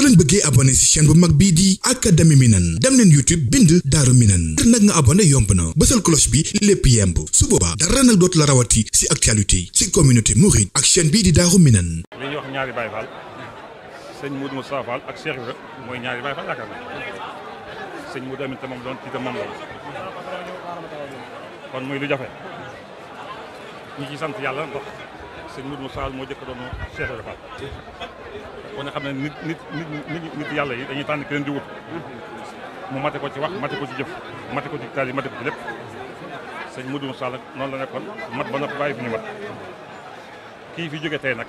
soo leen bëggee abonné ci chaîne bu mag bii di Académie Minane dem leen YouTube bind Daaru Minane ngir nag nga abonné yomb na bësal cloche bi lépp yemb su boobaa dara nag dootu la rawati ci actualité ci communauté mouride ak chaîne bii di Daaru Minane. li ñuy wax ñaari Baye Fall sëñ Modou Moustapha Fall ak Cheikh Ibra mooy ñaari Baye Fall yaakaar naa sëñ Modou Aminta moom doon ci moom la kon muy lu jafe ñu ci sant yàlla ndax sëñ Modou Moustapha Fall moo jëkk doon Cheikh Ibra Fall kon nga xam ne nit yàlla yi dañuy tànn ki leen di wut mu mate ko ci wax mate ko ci jëf mate ko ci taal yi mate ko ci lépp sëñ Modou Moustapha Fall noonu la nekkoon mat ba noppi bàyyi fi ñu mat kii fi jóge tey nag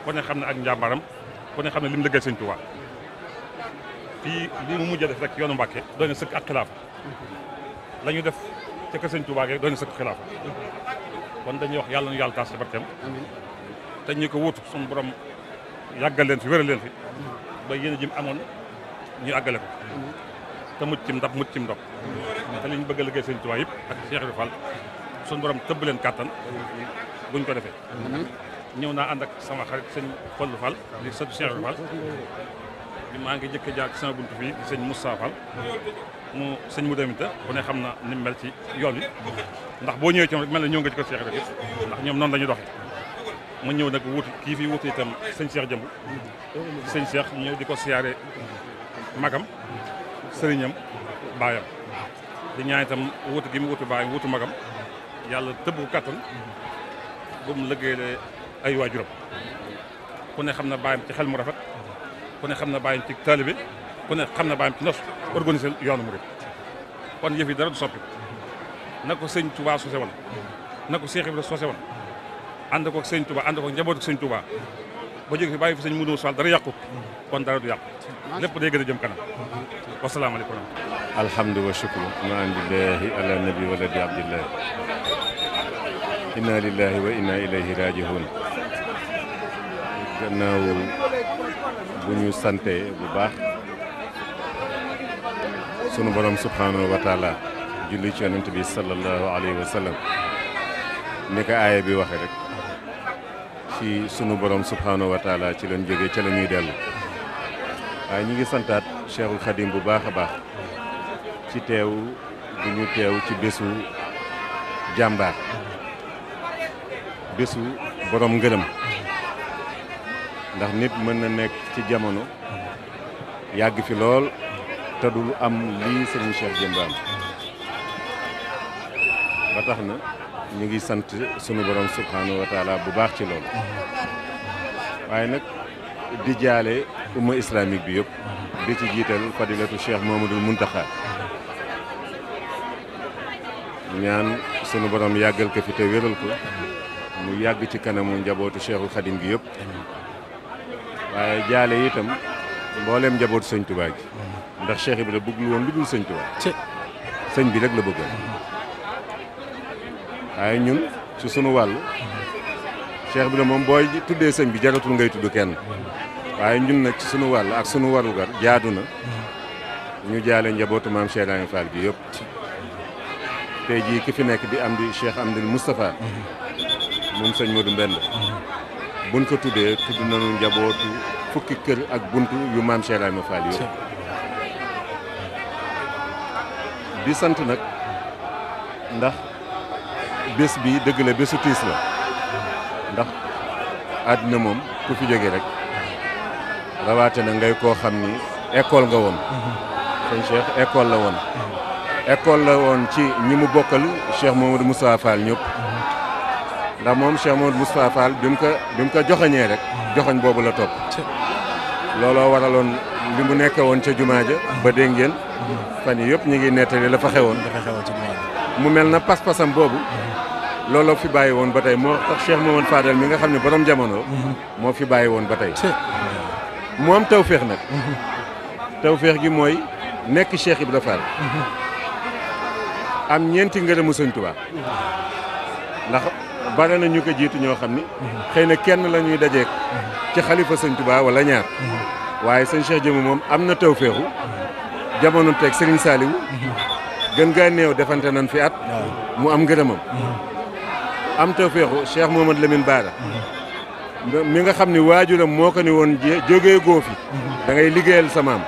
ku ne xam ne ak njàmbaram ku ne xam ne li mu liggéey sëñ Tuubaa fii lii mu mujj a def rek yoonu Mbàkke doy na sëkk ak xilaafa la ñu def ca kër sëñ Tuubaa doy na sëkk xilaafa kon dañuy wax yàlla nu yàlla taas ci barkeem te ñu ko wuutu suñu borom yàggal leen fi wéral leen fi ba yéen a jëm amoon ñu àggale ko te mucc cim ndab mucc cim ndog te li ñu bëgg a liggéey sëñ Tuubaa yëpp ak Cheikh Ibra Fall suñu borom tëbb leen kàttan buñ ko defee ñëw naa ànd ak sama xarit sëñ Fallu Fall di sëtu Cheikh Ibra Fall bi maa ngi jëkk jaar ci sama buntu fii di sëñ Moussa Fall mu sëñ Modou Aminta ku ne xam na ni mu mel ci yoon wi ndax boo ñëwee ci moom rek mel na ñëw nga ci ko Cheikh Ibra ndax ñoom noonu la ñu doxe mu ñëw nag wuti kii fii wuti itam sëñ Cheikh Jëmb sëñ Cheikh ñëw di ko siyaare magam sëriñam baayam di ñaan itam wuti gi mu wuti baayam wuti magam yàlla tëbb ko kattan bu mu liggéeyee ay waajuram ku ne xam na baayam ci xel mu rafet ku ne xam na baayam ci taalibe ku ne xam na baayam ci nos organiser yoonu murid kon yëf yi dara du soppi na ko sëñ Touba sose woon na ko Cheikh Ibra sose woon ànd ko sëñ Touba ànd ko njabootu sëñ Touba ba jóge fi bàyyi fi sëñ Modou Fall dara yàqu kon dara du yàqu lépp day gën a jëm kanam wasalaamaaleykum. alhamdu wa shukru ma andillahi ala nabi waladi abdillah inna lillahi wa inna ilayhi raji'un gannaaw bu ñu sante bu baax sunu borom subhanahu wa taala julli ci yonent bi sallallahu alayhi wa sallam ni ko aaya bi waxe rek ci sunu borom subhanahu wa taala ci lañ jógee ca la ñuy dellu waaye ñu ngi santaat Cheikhul Khadim bu baax a baax ci teew bu ñu teew ci bésu jàmbaar bésu borom ngërëm ndax nit mën na nekk ci jamono yàgg fi lool te du am lii sëriñ Cheikh Jëmb am ba tax na ñu ngi sant sunu borom subhanahu wa taala bu baax ci loolu waaye nag di jaale umma islamique bi yëpp di ci jiital fadilatu Cheikh Mamadou Muntaxa ñaan sunu borom yàggal ko fi te wéral ko mu yàgg ci kanamu njabootu Cheikhul Khadim gi yëpp waaye jaale itam mbooleem njabootu sëñ Touba gi ndax Cheikh Ibra bëggul woon lu dul sëñ Touba sëñ bi rek la bëggoon waaye ñun ci sunu wàll Cheikh Ibra moom booy tuddee sëñ bi jaratul ngay tudd kenn waaye ñun nag ci sunu wàll ak sunu warugar jaadu na ñu jaale njabootu maam Cheikh Ibrahima Fall gi yëpp tey jii ki fi nekk di am di Cheikh Amdil Moustapha moom sëñ Modou Mbend buñ ko tuddee tudd nañu njabootu fukki kër ak buntu yu maam Cheikh Ibrahima Fall yëpp di sant nag ndax bés bi dëgg la bésu tiis la ndax àddina moom ku fi jóge rek rawaate na ngay koo xam ni école nga woon sëñ Cheikh école la woon école la woon ci ñi mu bokkal Cheikh Mamadou Moustapha Fall ñëpp ndax moom Cheikh Mamadou Moustapha Fall bi mu ko joxoñee rek joxoñ boobu la topp looloo waraloon li mu nekk woon ca jumaa ja ba dégg ngeen fan yi yëpp ñu ngi nettali la fa xewoon mu mel na pas-pasam boobu looloo fi bàyyi woon ba tey moo tax Cheikh Mamadou Fadel mi nga xam ne borom jamono moo fi bàyyi woon ba tey mu am tawféex nag tawféex gi mooy nekk Cheikh Ibra Fall am ñeenti ngërëmu sëñ Tuubaa ndax bare na ñu ko jiitu ñoo xam ni xëy na kenn la ñuy dajeek ci xalifa sëñ Tuubaa wala ñaar waaye sëñ Cheikh Jëmb moom am na tawféexu jamono teeg Serigne Saliou gën gaa néew defante nañ fi at mu am ngërëmam am tawféexu Cheikh Mouhamadou Lamine Bara mi nga xam ni waajuram moo ko ni woon jógee goo fi da ngay liggéeyal sa maam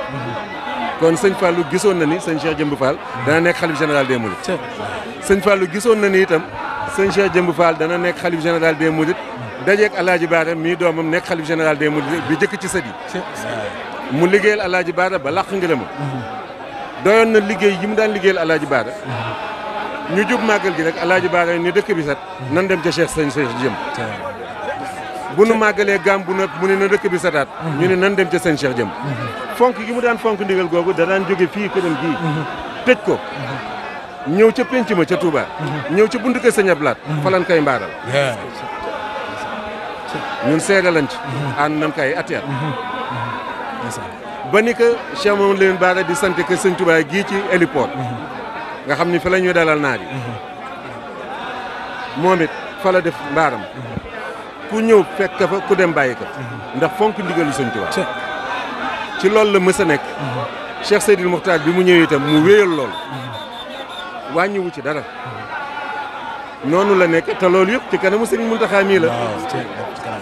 kon sëñ Fallou gisoon na ni sëñ Cheikh Jëmb Fall dana nekk xalif général des Mourides sëñ Fallou gisoon na ni itam sëñ Cheikh Jëmb Fall dana nekk xalif général des Mourides dajeeg Alaaji Baara mii doomam nekk xalif général des Mourides bi jëkk ci sët yi mu liggéeyal Alaaji Baara ba làq ngërëmam doyoon na liggéey yi mu daan liggéeyal Alaaji Baara ñu jub màggal gi rek Alaaji Baara ni dëkk bi set nan dem ca Cheikh sëñ Jëmb bu nu màggalee gàm bu nag mu ne na dëkk bi setaat ñu ne nan dem ca sëñ Cheikh Jëmb fonk gi mu daan fonk ndigal googu da daan jóge fii këram gii tëj ko ñëw ca penc ma ca Touba ñëw ca buntu kër sëñ Ablaat falan kay mbaaral ñun seede lañ ci ànd nañ kay ati at ba ni que Cheikh Mamadou Lamine Bara di sant que sëñ Touba gii ci héliport nga xam ni fa la ñuy dalal naar yi moom it fa la def mbaaram ku ñëw fekk fa ku dem bàyyi ko ndax fonk ndigalu sëñ Touba ci loolu la mës a nekk Cheikh Seydil Mokhtar bi mu ñëwee itam mu wéyal loolu wàññiwu ci dara noonu la nekk te loolu yëpp ci kanamu Sëriñ Mountakha mii la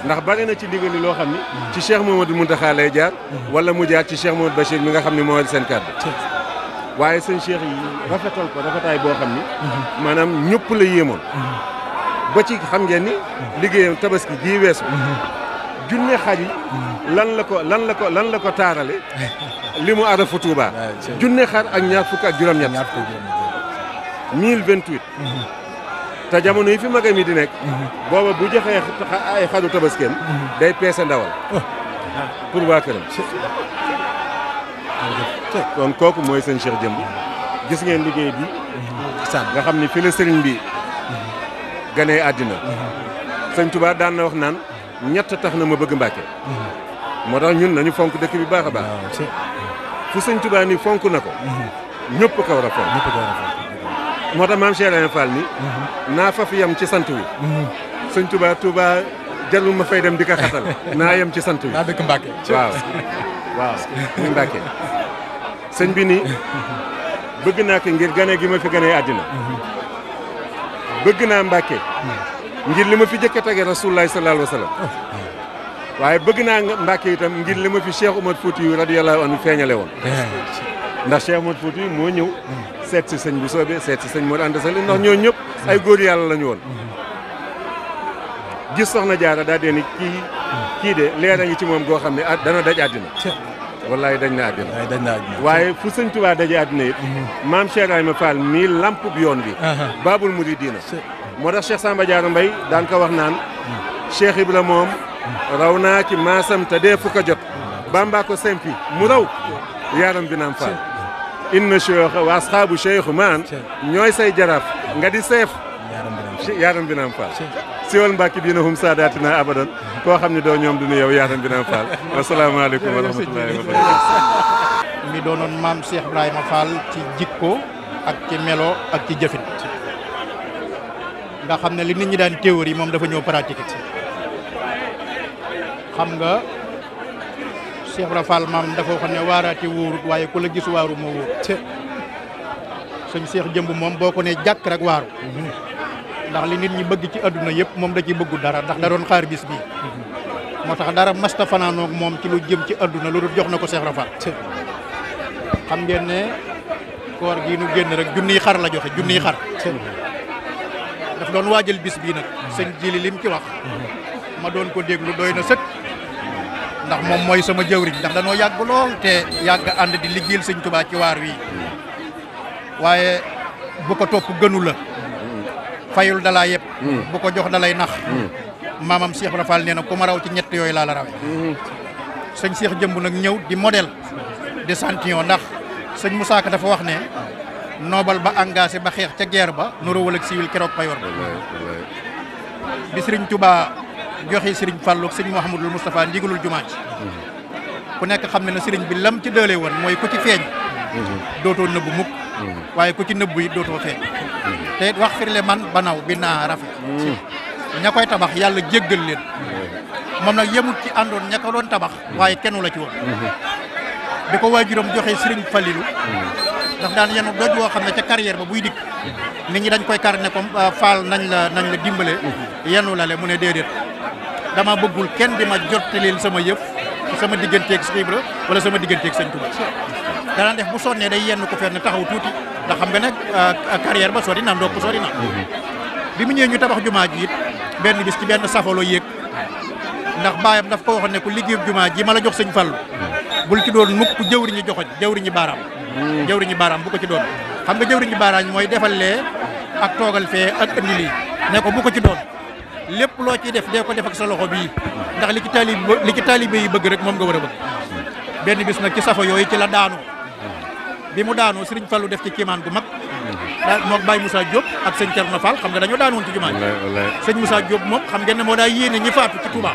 ndax bari na ci ndigal loo xam ni ci Cheikh Mamadou Mountakha lay jaar wala mu jaar ci Cheikh Mamadou Bachir mi nga xam ne moo seen kàddu waaye sëñ Cheikh yi rafetal ko rafetaay boo xam ni maanaam ñëpp la yéemoon ba ci xam ngeen ni liggéeyam tabaski gii weesu junne xar yi lan la ko taarale li mu arafu Touba junne xar ak ñaar fukk ak juróom-ñett 1028 te jamono yi fi magam yi di nekk booba bu joxee ay xaru tabaskeem day peese ndawal pour waa këram kon kooku mooy sëñ Cheikh Jëmb gis ngeen liggéey bi nga xam ni fi la sëriñ bi ganee àddina sëñ Touba daan na wax naan ñett tax na ma bëgg Mbàkke moo tax ñun nañu fonk dëkk bi baax a baax fu sëñ Touba ni fonk na ko ñëpp ko war a fonk moo tax maam Cheikh Ibrahima Fall ni naa fa fi yem ci sant wi sëñ Touba jarul ma fay dem di ko xatal naa yem ci sant wi naa dëkk Mbàkke waaw muy Mbàkke sëñ bi ni bëgg naa ko ngir gane gi ma fi ganee àddina bëgg naa Mbàkke ngir li ma fi jëkk a tege Rasulullah sallallahu alayhi wa sallam waaye bëgg naa Mbàkke itam ngir li ma fi Cheikh Oumar Fouti yu radiyallahu anhu feeñale woon ndax Cheikh Oumar Fouti moo ñëw seet si sëñ bu soobee seet si sëñ Mor Anta Sali ndax ñoo ñëpp ay góor yàlla la ñu woon gis soxna Jaara daa dee ni kii de leer a ngi ci moom goo xam ne dana daj àddina wallaay dañ na àddina waaye fu sëñ Tuubaa daje àddina it maam Cheikh Ibrahima Fall mii lamp bi yoon bi Baabul Muridiina moo tax Cheikh Samba Diarra Mbaye daan ko wax naan Cheikh Ibra moom raw naa ci maasam te dee fu ko jot Bamba ko sempi mu raw yaaram bi naam Fall inna cheikh wa asxaabu cheikh maan ñooy say jaraaf nga di seef yaaram bi naam Fall siwal Mbàkke diina hum saadatina abadan koo xam ne doo ñoom du ñu yow yaaram bi naam Fall wasalaamaaleykum wa rahmatullahi wa barakatuh mi doonoon maam Cheikh Ibrahima Fall ci jikko ak ci melo ak ci jëfin nga xam ne li nit ñi daan théorie moom dafa ñëw pratiquer xam nga Cheikh Ibrahima Fall maam dafa wax ne waaraati wóorut waaye ku la gis waaru moo wóor sëñ Cheikh Jëmb moom boo ko ne jàkk rek waaru ndax li nit ñi bëgg ci àdduna yëpp moom da ciy bëggu dara ndax da doon xaar bis bii moo tax dara masta fanaanoog moom ci lu jëm ci àdduna lu dul jox na ko Cheikh Ibrahima Fall xam ngeen ne koor gii nu génn rek junniy xar la joxe junniy xar daf doon waajal bis bii nag sëñ Jili lim ci wax ma doon ko déglu doy na sëkk ndax moom mooy sama jëwriñ ndax danoo yàgg lool te yàgg ànd di liggéeyal sëñ Tuubaa ci waar wi waaye bu ko topp gënu la fayul dalaa yëpp bu ko jox dalay nax maamam Cheikh Ibrahima Fall nee na ku ma raw ci ñett yooyu laa la rawe sëñ Cheikh Jëmb nag ñëw di modèle de champion ndax sëñ Moussa Ka dafa wax ne noobal ba engagé ba xeex ca guerre ba nuróowal ak civil keroog payoor bi sëriñ Touba joxe sëriñ Fallou ak sëñ Mouhamadul Moustapha ndigalul jumaa ji ku nekk xam ne na sëriñ bi lam ci dëlee woon mooy ku ci feeñ dootoo nëbbu mukk waaye ku ci nëbbu yi dootoo feeñ te wax firle man banaw bi naa rafet ña koy tabax yàlla jéggal leen moom nag yemut ci àndoon ña ko doon tabax waaye kenn la ci woon bi ko waajuram joxe sëriñ Fallilu daf daan yenu doj woo xam ne ca carrière ba buy dikk nit ñi dañ koy kar ne comme Fall nañ la dimbale yenu la le mu ne déedéet dama bëggul kenn di ma jottalil sama yëf sama digganteeg Cheikh Ibra wala sama digganteeg Sëñ Touba danaa def bu sonnee day yenn ko fenn taxaw tuuti ndax xam nga nag carrière ba sori na ndox sori na bi mu ñëwee ñu tabax jumaa ji it benn bis ci benn safalo yéeg ndax baayam daf ko waxoon ne ku liggéeyu jumaa ji ma la jox Sëñ Fallu bul ci doon mukk jëwriñu joxoñ jëwriñu baaraam bu ko ci doon xam nga jëwriñu baaraam mooy defal lee ak toogal fee ak andi lii ne ko bu ko ci doon lépp loo ciy def dee ko def ak sa loxo bii ndax li ci taalibe yi bëgg rek moom nga war a bëgg benn bis nag ci safa yooyu ci la daanoo bi mu daanoo Sëriñ Fallu def ci kiimaan gu mag mook Baye Moussa Diop ak sëñ Thierno Fall xam nga dañoo daanoon ci jumaa ji sëñ Moussa Diop moom xam ngeen ne moo daa yéene ñi faatu ci Touba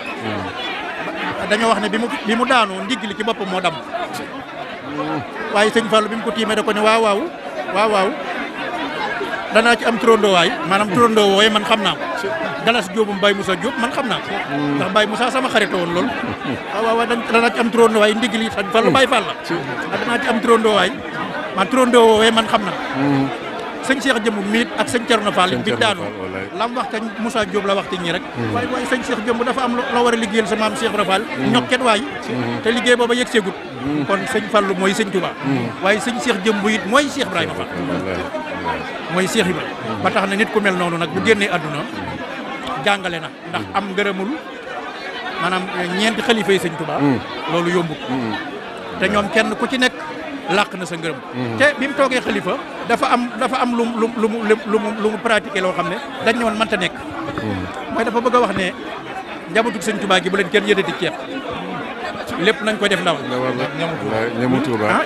dañoo wax ne bi mu daanoo ndigg li ci boppam moo dam waaye sëñ Fallu bi mu ko tiimee da ko ne waaw danaa ci am turandoowaay maanaam turandoo wooye man xam naa ko Galas Diopum Baye Moussa Diop man xam naa ko ndax Baye Moussa sama xarit woon loolu waaw danaa ci am turandoowaay ndigg li sëñ Fallu Baye Fall la danaa ci am turandoowaay man turandoo wooye man xam naa sëñ Cheikh Jëmb miit ak sëñ Thierno Fall bi daanoo la mu wax ca Moussa Diop la wax ci ñi rek waaye sëñ Cheikh Jëmb dafa am la war a liggéeyal sa maam Cheikh Rafal ñokket waay te liggéey booba yegg seegut kon sëñ Fallu mooy sëñ Touba waaye sëñ Cheikh Jëmb it mooy Cheikh Ibrahima Fall mooy Cheikh Ibrahima ba tax na nit ku mel noonu nag bu génnee àdduna jàngale na ndax am ngërëmul maanaam ñeenti xalifa yi sëñ Touba loolu yombut te ñoom kenn ku ci nekk làq na sa ngërëm te bi mu toogee xalifa dafa am lu mu pratiqué loo xam ne dañ ne woon mënta nekk mooy dafa bëgg a wax ne njabootu sëñ Touba gi bu leen kenn yëdati ceeb lépp nañ ko def ndaw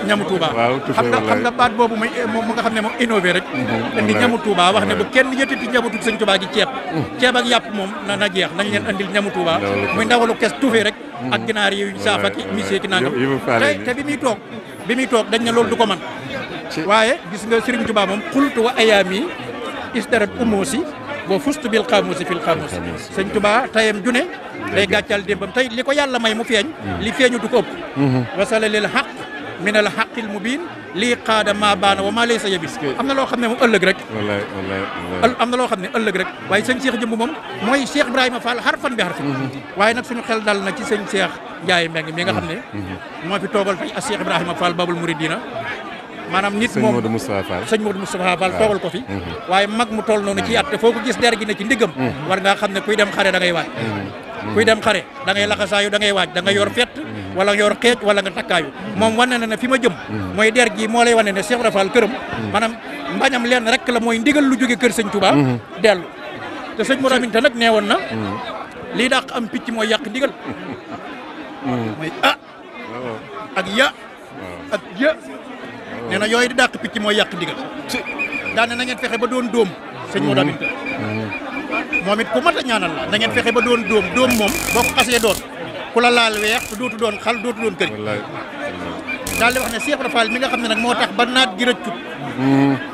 ñamu Touba xam nga baat boobu mu nga xam ne moom innové rek indi ñamu Touba wax ne bu kenn yëtati njabootu sëñ Touba gi ceeb ak yàpp moom na jeex nañ leen andil ñamu Touba muy ndawalu kes tuufee rek ak ginaar yi saaf ak monsieur ki nangam te bi muy toog dañ ne loolu du ko man waaye gis nga Serigne Touba moom xultu wa ayaami istarat umoosi boo fustu bil xaamusi fil xaamusi sëñ Touba tayam june day gàccal démbam tey li ko yàlla may mu feeñ li feeñu du ko ëpp wasala lil xaq min al xaqil mubin lii qaada maa baana wa maa laysa yabis am na loo xam ne moom ëllëg rek am na loo xam ne ëllëg rek waaye sëñ Cheikh Jëmb moom mooy Cheikh Ibrahima Fall xarfan bi xarfan waaye nag suñu xel dal na ci sëñ Cheikh Ndiaye Mbeng mi nga xam ne moo fi toogal tey ak Cheikh Ibrahima Fall Babul Mouridina maanaam nit moom sëñ Modou Moustapha Fall toogal ko fi waaye mag mu toll noonu ci at te foo ko gis der gi ne ci ndiggam war ngaa xam ne kuy dem xare da ngay waaj kuy dem xare da ngay laxasaayu da ngay waaj da ngay yor fett wala yor xeej wala nga takkaayu moom wane na ne fi ma jëm mooy der gi moo lay wane ne Cheikh Ibrahima Fall këram maanaam mbañam leen rek la mooy ndigal lu jóge kër sëñ Touba dellu te sëñ Modou Aminta nag nee woon na lii dàq am picc mooy yàq ndigal mooy ak ya nee na yooyu di dàq picc mooy yàq ndigal daane na ngeen fexe ba doon dóom sëñ Modou Aminta moom it ku mat a ñaanal la na ngeen fexe ba doon dóom moom boo ko xasee doon ku la laal weex te dootu doon xal dootu doon këri daal di wax ne Cheikh Ibrahima Fall mi nga xam ne nag moo tax ba naat gi rëccut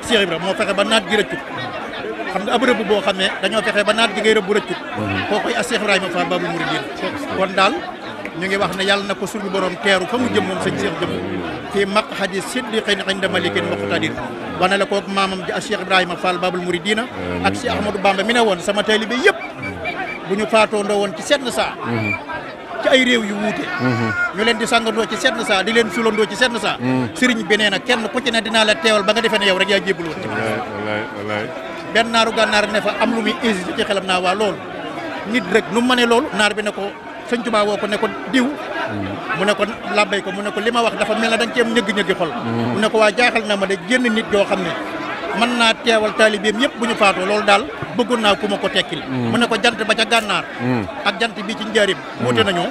Cheikh Ibrahima moo fexe ba naat gi rëccut xam nga ab rëbb boo xam ne dañoo fexe ba naat gi ngay rëbb rëccut koo koy a Cheikh Ibrahima Fall Babul Mouridina kon daal ñu ngi wax ne yàlla na ko suñu borom teeru fa mu jëm moom sëñ Cheikh Jëmb fii maqhadi siddiqin inda malikin muqtadir wane la kook maamam ji a Cheikh Ibrahima Fall Babul Mouridina ak Cheikh Ahmadou Bamba mi ne woon sama taalibe yëpp bu ñu faatoo ndoo woon ci senn saa ci ay réew yu wuute ñu leen di sàngandoo ci senn saa di leen sulandoo ci senn saa sëriñ bi nee na kenn ku ci ne dinaa la teewal ba nga defee ne yow rek yaa jébbal woon ci benn naaru gànnaar ne fa am lu muy hésité ci xelam naa waa loolu nit rek nu mu mënee loolu naar bi ne ko sëñ Touba woo ko ne ko diw mu ne ko labbay ko mu ne ko li ma wax dafa mel na dañ ci am ñëgg-ñëggi xol mu ne ko waa jaaxal na ma de génn nit yoo xam ne mën naa teewal taalibeem yëpp bu ñu faatoo loolu daal bëggoon naa ku ma ko tekkil mu ne ko jant ba ca gànnaar ak jant bi ci njaarim wuute nañoo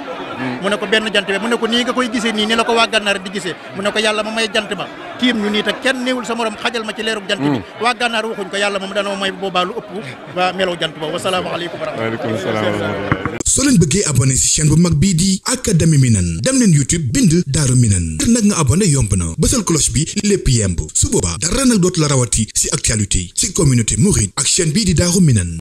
mu ne ko benn jant bi mu ne ko nii nga koy gisee nii ni la ko waa gànnaar di gisee mu ne ko yàlla ma may jant ba tiim ñu nii te kenn néewul sa morom xajal ma ci leerug jant bi waa gànnaar waxuñ ko yàlla moom dana ma may boobaa lu ëpp waa melow jant ba wasalaamaaleykum wa rahmatulah. soo leen bëggee abonné ci chaîne bu mag bii di Académie Minane dem leen YouTube bind Daaru Minane ngir nag nga abonné yomb na bësal cloche bi lépp yemb su boobaa dara nag dootu la rawati ci actualité ci communauté mouride ak chaîne bii di Daaru Minane.